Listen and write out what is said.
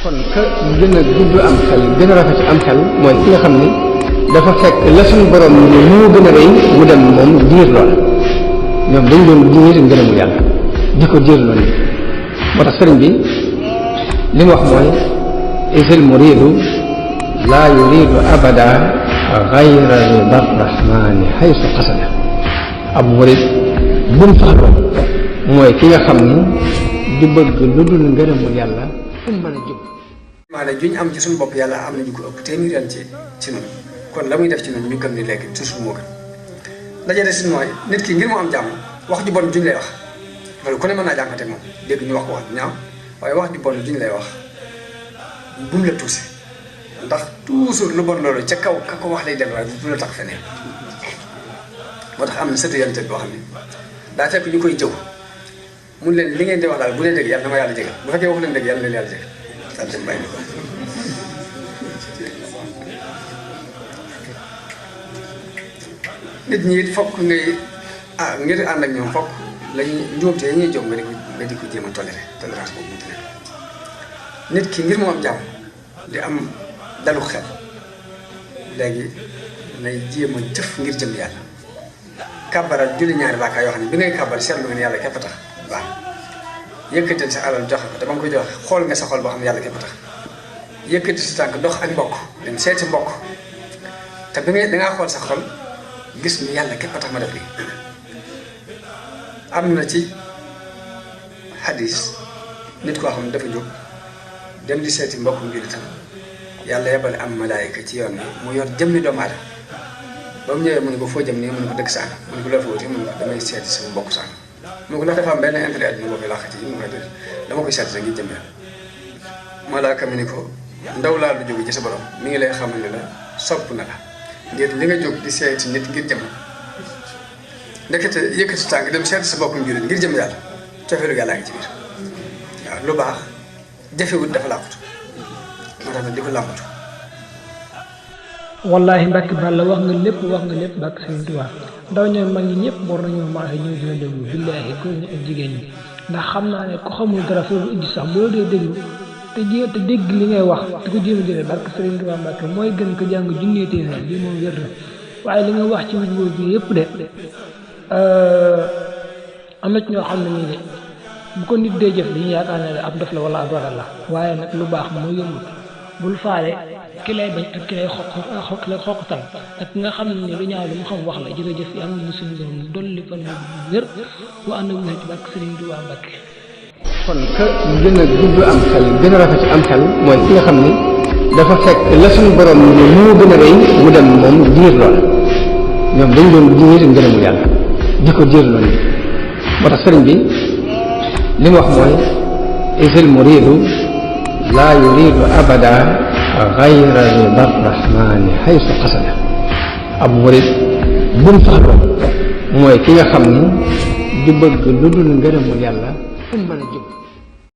kon ka gën a gudd am xel gën a rafet am xel mooy ki nga xam ni dafa fekk la suñu borom ni moo gën a rëy mu dem moom diir lool ñoom dañ doon diir ngërëmu yàlla di ko diir loolu moo tax sëriñ bi li mu wax mooy isil muridu laa yuridu abada gayra rida rahmani haysu qasada ab murid bu mu faxloo mooy ki nga xam ni du bëgg lu dul ngërëmu yàlla fu mu mën a jub maanaam juñ am ci suñu bopp yàlla am nañu ko ëpp téeméer yoon ci noonu kon la muy def ci noonu ñu gëm ni léegi toujours moo gën daje des mooy nit ki ngir mu am jàmm wax ju bon juñ lay wax loolu ku ne mën naa jànkate moom dégg ñu wax ko wax ñaaw waaye wax ju bon juñ lay wax bu mu la tuuse ndax toujours lu bon loolu ca kaw ka ko wax lay dellu waaye du la tax feneen moo tax am na sëtu yonent boo xam ne daa fekk ñu koy jëw mun leen li ngeen di wax daal bu leen dégg yàlla na ma yàlla jégal bu fekkee wax leen dégg yàlla na leen yàlla jégal daal dem bàyyi ko nit ñi it fokk ngay ngir ànd ak ñoom fokk lañuy njuumte ñuy jóg nga di ko jéem a tolérance boobu mu nekk nit ki ngir mu am jàmm di am dalu xel léegi nay jéem a jëf ngir jëm yàlla kàbbaral julli ñaari rakaa yoo xam ne bi ngay kàbbar seetlu nga ne yàlla képp tax baax yëkkatil sa alal joxe ko te ba nga koy joxe xool nga sa xol boo xam ne yàlla képp tax yëkkati sa tànk dox ak mbokk dem seeti mbokk te bi ngay dangaa xool sa xol gis ni yàlla képp tax ma def lii am na ci xadis nit koo xam ne dafa jóg dem di seeti mbokkum jullitam yàlla yebale am malaayika ci yoon bi mu yor jëmmi doomu aadama ba mu ñëwee mu ne ko foo jëm nii mu ne ko dëkk sàng mu ne ko loo fa wuti mu ne ko damay seeti sama mbokk sàng mu ne ko ndax dafa am benn intérêt àdduna boo koy làqati mu ne ko dama koy seeti rek ngir jëm yàlla malaaka mi ni ko ndaw laa lu jóge ci sa borom mi ngi lay xamal ne la sopp na la ngir li nga jóg di seeti nit ngir jëm ndekete yëkkati tànk dem seeti sa mbokkum jullit ngir jëm yàlla cofeelu yàllaa ngi ci biir waaw lu baax jafewut dafa làqatu moo tax nag di ko làmbatu wallahi Mbàkke Balla wax nga lépp Mbàkke Sëriñ Tuubaa ndaw ñoom mag ñi ñëpp war nañoo maaxe ñëw dina déglu billaahi góor ñi ak jigéen ñi ndax xam naa ne ku xamul dara foofu indi sax boo dee déglu te dégg li ngay wax di ko jéem a jëlee Mbàkke Sëriñ Tuubaa Mbàkke mooy gën ko jàng junnee téeméer lii moom wér na waaye li nga wax ci nit boobu yëpp de am na ci ñoo xam ne nii de bu ko nit dee jëf dañuy yaakaar ne ab dof la wala ab ragal la waaye nag lu baax moo yombut bul faale ki lay bañ ak ki lay xoqatal ak ki nga xam ne lu ñaaw lu mu xam wax la jërëjëf yàlla na suñu borom dolli fan wér bu ànd ak ci Mbàkke Sëriñ Tuubaa Mbàkke kon ka gën a gudd am xel gën a rafet am xel mooy ki nga xam ni dafa fekk la suñu borom ni moo gën a rëy mu dem moom diir lool ñoom dañ doon diir ngërëmu yàlla di ko diir loolu moo tax sëriñ bi li mu wax mooy isil muridu laa yuridu abada gayra rida rahmani haysu qasada ab murid bu mu faxloo mooy ki nga xam ni du bëgg lu dul ngërëmu yàlla fu mu mën a jub